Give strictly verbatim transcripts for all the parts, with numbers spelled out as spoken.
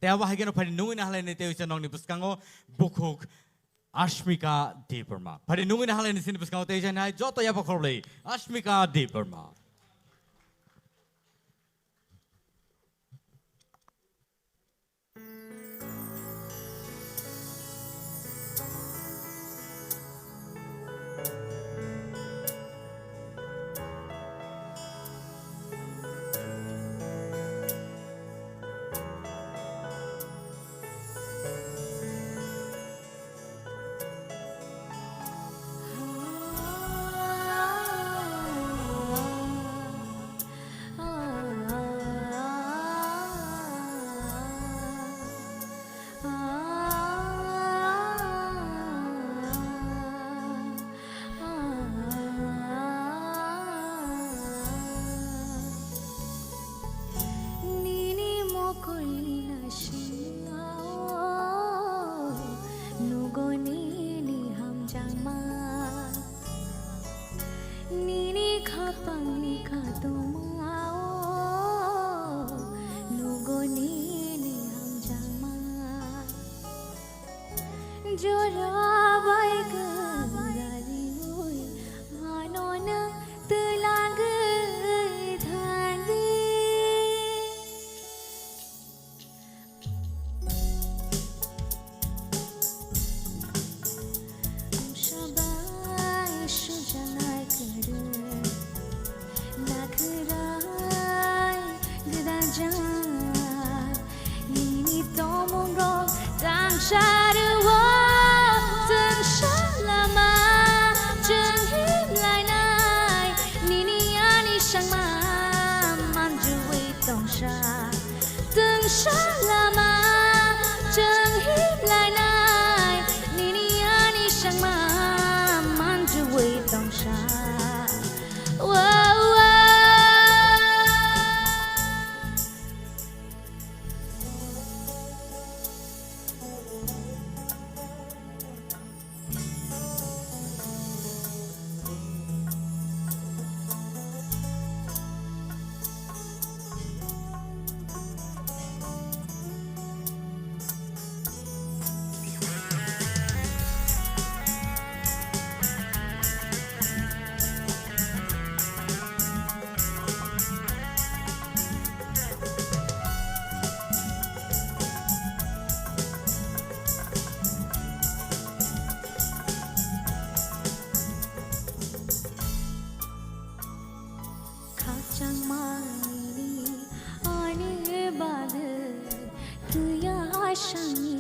Tei abo hai kheno phaidi nungwi na halaini tei uisa nokni bwskango bukhuk Ashmika Debbarma. Phaidi nungwi na halaini sini bwskango tei uisa nai joto yapa khorblai Ashmika Debbarma. Nini mokolni naisingao nugo nini hamjakma. Nini khapangni kadumao nugo nini hamjakma. Jora bai kwrwngwi ano nwng twlangwi thangdi. Mungsa bai sujaknai kwrwi. Nakhwrai gwdajak nini tongmungrok tangsaro tungsa lama chwng himlainai nini ani sangma manjui tongsa tungsa lama chwng himlainai nini ani sangma manjui tongsa. Wow, wow. Khakchangmani ani bagwi twiya asangni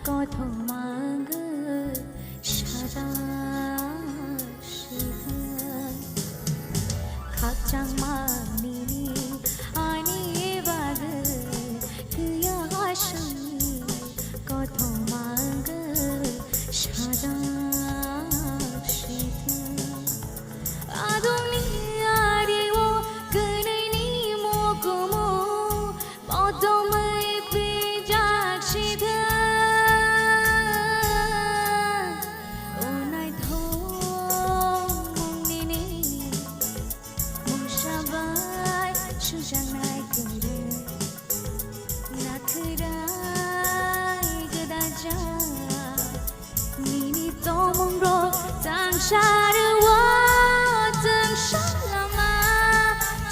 kothoma wngwi sajak sitwng. Khakchangmani ani bagwi twiya asangni kothoma wngwi sajak sitwng. Adungni ari o kwnwini mokumu motomwi pijak sitha. O naithok mung nini mungsa bai sujaknai kwrwi. Nakhwrai gwdajak nini tongmungrok tangsaro tungsa lama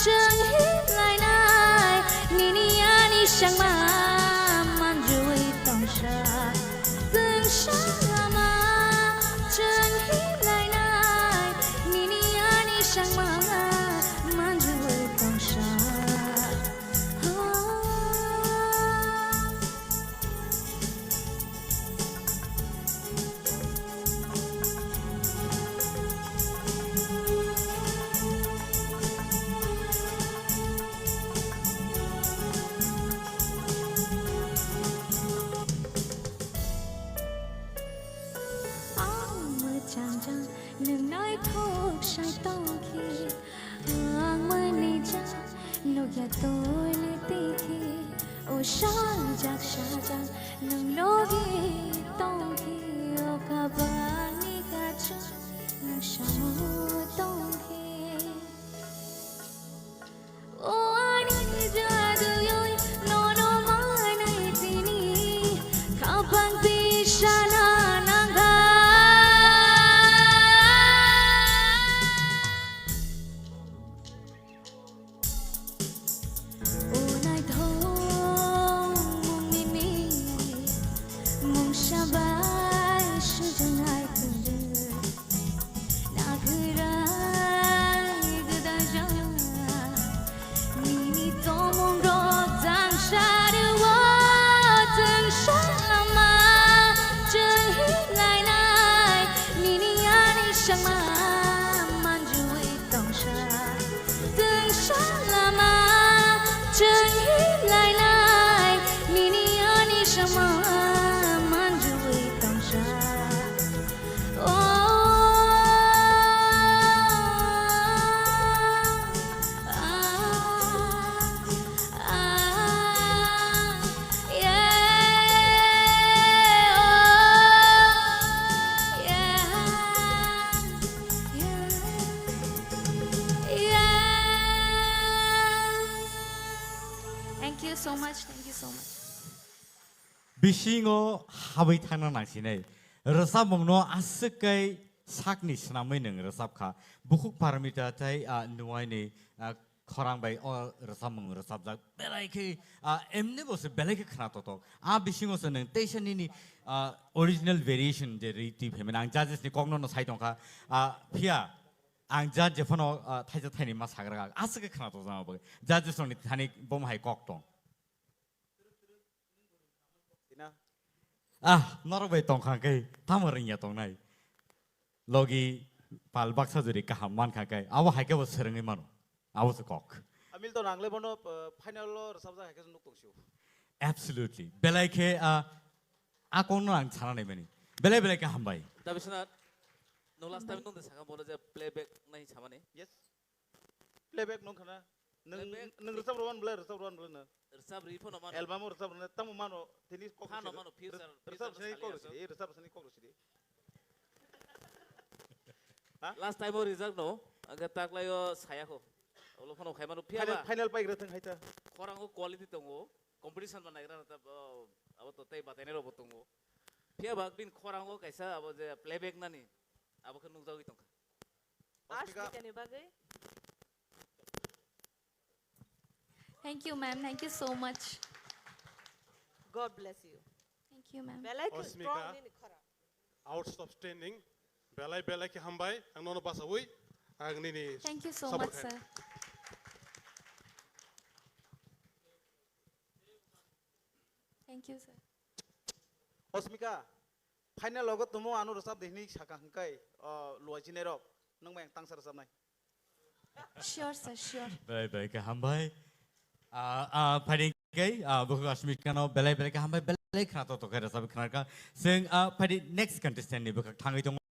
chwng himlainai nini ani sangma manjui tongsa tungsa lama chwng himlainai nini ani sangma manjui tongsa. Ang mwchang jang nwng naithok sai tongkhe. Ang mwnwi jak nukya tole tikhe, o sajak sajak nwng logi tongkhe, o kabangni kachu nwng samo tongkhe. O ani jaduyoi nono manwi so much. Bisingo habwi thangna nangsinai. Rwchapmungno aswk kai sakni swnamwi nwng rwchapkha. Bukhuk Parmita tei, ah, Nuaini, ah, khorang bai o rwchapmung rwchapjak. Belai khe, ah, emni bo se belai khe khna totok. A bisingo se nwng teisa nini, ah, original variation je ri twi phaimani. Ang judges ni kokno no sai tongkha. Ah, phiya ang judge jephano, ah, thaisa thaini ma sagra kha. Aswk khe khna tokjak bagwi. Judges rokni thani bomo hai kok tong. Sina. Ah, norok bai tongkha khe tamo rwngya tongnai. Logi pal baksa juri kaham mankha khe abo hai khe bo swrwngwi mano. Abo se kok. Amil to nangle bono, uh, final lo rwchapjak hai khe nuk tongsiu. Absolutely. Belai khe, ah, a kokno ang sana naimani. Belai belai khe hambai. Dabiswnath, no last time nung de sakha bono je playback nai samani. Yes. Playback nung khana. Nung, playback. Nung rwchap rwan bwle, rwchap rwan bwle no. Rwchap ri phano mano. Album o rwchap rwan, tamo mano, tini kok phano rwchap mano, rwchap future, future rwchap sini sali kok aso. Rwchap, rwchap sini kok rwchap. Ha? Last time o rijak no, aga taklai o saya kho. Olo phano khai mano phiya final, ba. Final pai gra thang hai ta. Khorang o quality tongo, competition ba naigra ta, abo to tei batai nai rok bo tongo. Phiya ba bin khorang o kaisa abo je playback nani, abo khe nukjagwi tongkha. Ashmika. Ashmika ni bagwi. Thank you, ma'am. Thank you so much. God bless you. Thank you, ma'am. Belai khe Ashmika. Strong nini khorang. Outstanding. Belai, belai khe hambai. Ang nono basawi. Ang nini Thank you so support much, khainai. Sir. Thank you, sir. Ashmika, final logo tumo ano rwchap de hinwi saka hwnkhe, o, luai chinai rok. Nung bai ang tangsa rwchapnai. Sure, sir, sure. Belai belai khe hambai. Ah, ah, phaidi khe, ah, bukhuk Ashmika no belai belai khe hambai, belai khna to to khe rwchap khna kha. Chwng, ah, phaidi next contestant ni bwkhak thangwi tongo.